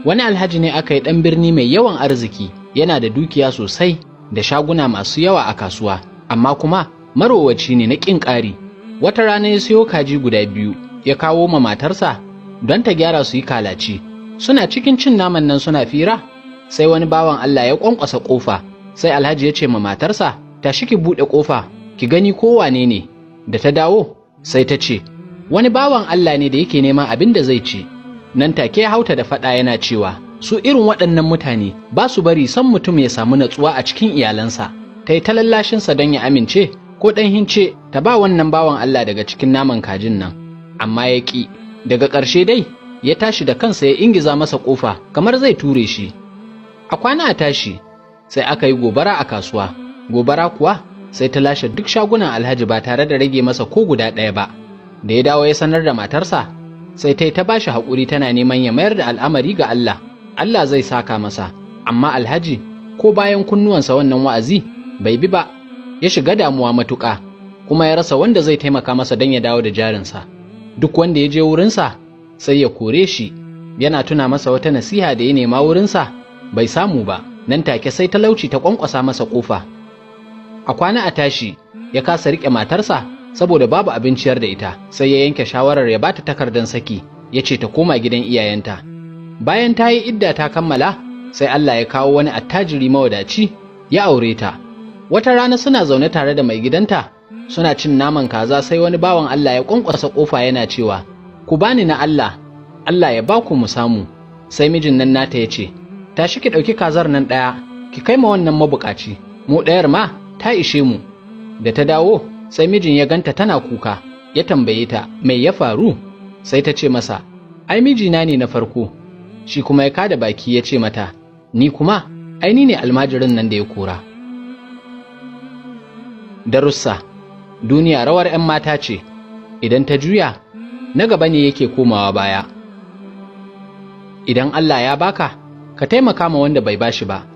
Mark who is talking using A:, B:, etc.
A: Wani alhaji ne aka yi ɗan birni mai yawan arziki, yana da dukiya sosai da shaguna masu yawa a kasuwa, amma kuma marowaci ne na ƙin ƙari. Wata rana ya siyo kaji guda biyu, ya kawo ma matarsa don ta gyara su yi kalaci. Suna cikin cin naman nan suna fira, sai wani bawan Allah ya ƙwanƙwasa ƙofa, sai alhaji ya ce ma matarsa, tashi ki buɗe ƙofa, ki gani ko wane ne. Da ta dawo, sai ta ce, wani bawan Allah ne da yake neman abin da zai ci. Nan take ya hauta da faɗa yana cewa, su irin waɗannan mutane ba su bari san mutum ya samu natsuwa a cikin iyalansa. Ta yi ta lallashinsa don ya amince ko ɗan hince ta ba wannan bawan Allah daga cikin naman kajin nan, amma ya ƙi. Daga ƙarshe dai ya tashi da kansa ya ingiza masa ƙofa kamar zai ture shi. A kwana a tashi sai aka yi gobara a kasuwa. Gobara kuwa sai ta lashe duk shagunan alhaji ba tare da rage masa ko guda ɗaya ba. Da ya dawo ya sanar da matarsa, sai ta yi ta bashi haƙuri tana neman ya mayar da al'amari ga Allah, Allah zai saka masa. Amma alhaji ko bayan kunnuwansa wannan wa'azi bai bi ba, ya shiga damuwa matuƙa, kuma ya rasa wanda zai taimaka masa don ya dawo da jarinsa. Duk wanda ya je wurinsa sai ya kore shi, yana tuna masa wata nasiha da ya nema wurinsa bai samu ba. Nan take sai talauci ta ƙwanƙwasa masa ƙofa. A kwana a tashi ya kasa riƙe matarsa saboda babu abin ciyar da ita, sai ya yanke shawarar ya bata takardar saki, ya ce ta koma gidan iyayenta. Bayan ta yi idda ta kammala, sai Allah ya kawo wani attajiri mawadaci ya aure ta. Wata rana suna zaune tare da mai gidanta suna cin naman kaza, sai wani bawan Allah ya kwankwasa kofa yana cewa, ku bani na Allah, Allah ya baku mu samu. Sai mijin nan nata ya ce, tashi ki ɗauki kazar nan ɗaya ki kai ma wannan mabukaci, mu ɗayar ma ta ishe mu. Da ta dawo, sai mijin ya ganta tana kuka, ya tambaye ta mai ya faru. Sai ta ce masa, ai mijina ne na farko. Shi kuma ya kada baki ya ce mata, ni kuma ai ni ne almajirin nan da ya kora. Darussa: duniya rawar 'yan mata ce, idan ta juya na gaba ne yake komawa baya. Idan Allah ya baka, ka taimaka ma wanda bai bashi ba.